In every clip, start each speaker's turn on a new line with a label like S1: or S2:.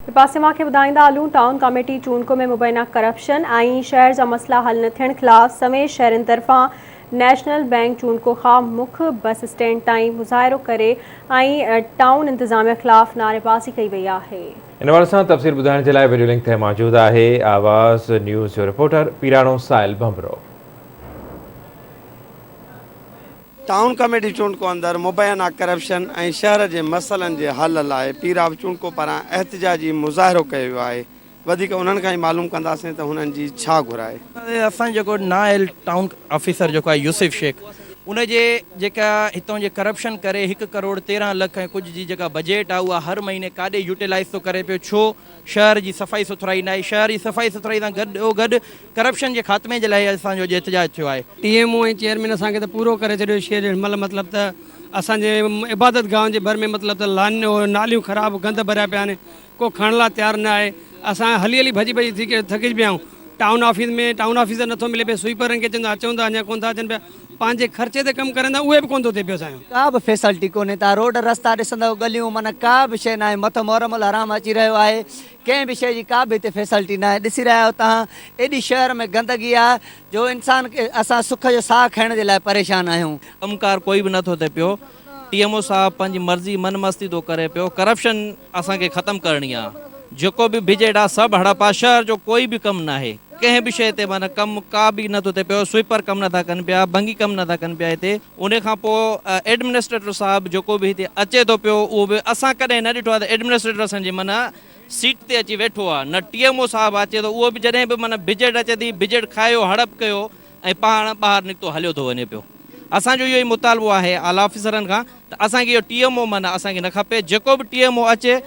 S1: ٻئي پاسي اوهان کي ٻڌائيندا هلون ٽائون ڪاميٽي چونڊڪو ۾ مبينا ڪرپشن ۽ شهر جا مسئلا حل نه ٿيڻ خلاف سوين شهرين طرفان نيشنل بئنڪ چونڊڪو کان مک بس اسٽينڊ تائين مظاهرو ڪري ۽ ٽائون انتظاميا خلاف نعريبازي ڪئي وئي آهي.
S2: ان حوالي سان تفصيل ٻڌائڻ جي لاء وڊيو لنڪ تي موجود آهي آواز نيوز جو رپورٽر پيراڻو ساحل ڀنڀرو.
S3: ٽائون ڪميٽي چونڊڪو اندر مبينا ڪرپشن ۽ شهر جي مسئلن جي حل لاء پيراب چونڊڪو پاران احتجاجي مظاهرو ڪيو ويو آهي وڌيڪ انهن کان ئي معلوم ڪنداسين ته هنن جي ڇا گهر آهي.
S4: اسان جو جيڪو نااهل ٽائون آفيسر جيڪو آهي يوسف شيخ ان جي جيڪا هتان جي ڪرپشن ڪري هڪ ڪروڙ 13 لک ۽ ڪجهه جي جيڪا بجيٽ آهي اها هر مهيني ڪاڏي يوٽيلائيز ٿو ڪري پيو ڇو شهر جي صفائي سٿرائي ناهي شهر جي صفائي سٿرائي سان گڏو گڏ ڪرپشن جي خاتمي جي لاء اسان جو اڄ احتجاج ٿيو آهي.
S5: ٽي ايم او ۽ چيئرمين اسان کي ته پورو ڪري ڇڏيو شير هن مهل مطلب ته اسان جي عبادت گاهن جي ڀر ۾ مطلب ته ناليون خراب گند ڀريا پيا آهن ڪو کڻڻ لاء تيار نه آهي اسان هلي هلي ڀڄي ڀڄي ٿي ٿڪجي پيا آهيون ٽائون آفيس ۾ ٽائون آفيسر نٿو ملي پيو سوئيپرن کي چوندو اچون ٿا اڃا ڪونه ٿا اچن پيا پنهنجي خرچي تي ڪم ڪرن ٿا اهي به ڪونه ٿو ٿئي پيو اسان جو.
S6: ڪا به فيسلٽي ڪونهي تان روڊ رستا ڏسندؤ ڳليون معنيٰ ڪا به شيء ناهي مٿو محرم الحرام اچي رهيو آهي ڪنهن به شيء جي ڪا به هتي فيسلٽي ناهي ڏسي رهيا آهيو توهان ايڏي شهر ۾ گندگي آهي جو انسان کي اسان سک جو ساهه کڻڻ جي لاء پريشان آهيون.
S4: ڪم ڪار ڪوئي به نٿو ٿئي پيو ٽي ايم او صاحب پنهنجي مرضي من مستي ٿو ڪري پيو ڪرپشن اسان کي ختم ڪرڻي آ جيڪو به بجيٽ آ سڀ هڙپ آ شهر جو ڪوئي به ڪم ناهي ڪنهن به شيء تي معنيٰ ڪم ڪا به نٿو ٿئي پيو سوئيپر ڪم نٿا ڪن پيا ڀنگي ڪم نٿا ڪن پيا هتي ان کان پوء ايڊمنسٽريٽر صاحب جيڪو به هتي اچي ٿو پيو اهو به اسان ڪڏهن نه ڏٺو آهي ته ايڊمنسٽريٽر اسان جي معنيٰ سيٽ تي اچي ويٺو آهي نه ٽي ايم او صاحب اچي ٿو اهو به جڏهن به معنيٰ بجيٽ اچي ٿي بجيٽ کايو هڙپ ڪيو ۽ پاڻ ٻاهر نڪتو هليو ٿو وڃي پيو اسان جو اهو ئي مطالبو آهي اعليٰ آفيسرن کان ته اسان کي اهو ٽي ايم او معنيٰ اسان کي نه کپي جيڪو به ٽي ايم او اچي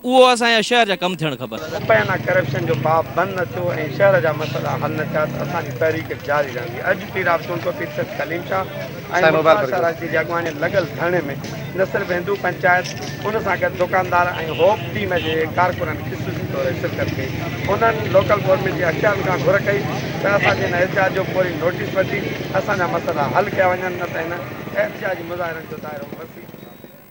S4: اهو اسان جا شهر جا ڪم ٿيڻ کپن.
S3: مبينا ڪرپشن جو باب بند نه ٿيو ۽ شهر جا مسئلا حل نه ٿيا ته اسان جي تحريڪ جاري رهندي. اڄ پير آب چونڊڪو پير سيد ڪليم شاهه ۽ مرتضيٰ شاهه راشدي جي اڳواڻي ۾ لڳل ڌرڻي ۾ نه صرف هندو پنچائت ان سان گڏ دڪاندار ۽ هوپ ٽيم جي ڪارڪنن خصوصي طور شرڪت ڪئي. انهن لوڪل گورنمينٽ جي اختيارن کان گهر ڪئي ته اسان جي هن احتجاج جو فوري نوٽيس وٺي اسان جا مسئلا حل ڪيا وڃن نه ته هن احتجاجي مظاهرن جو دائرو وسيع.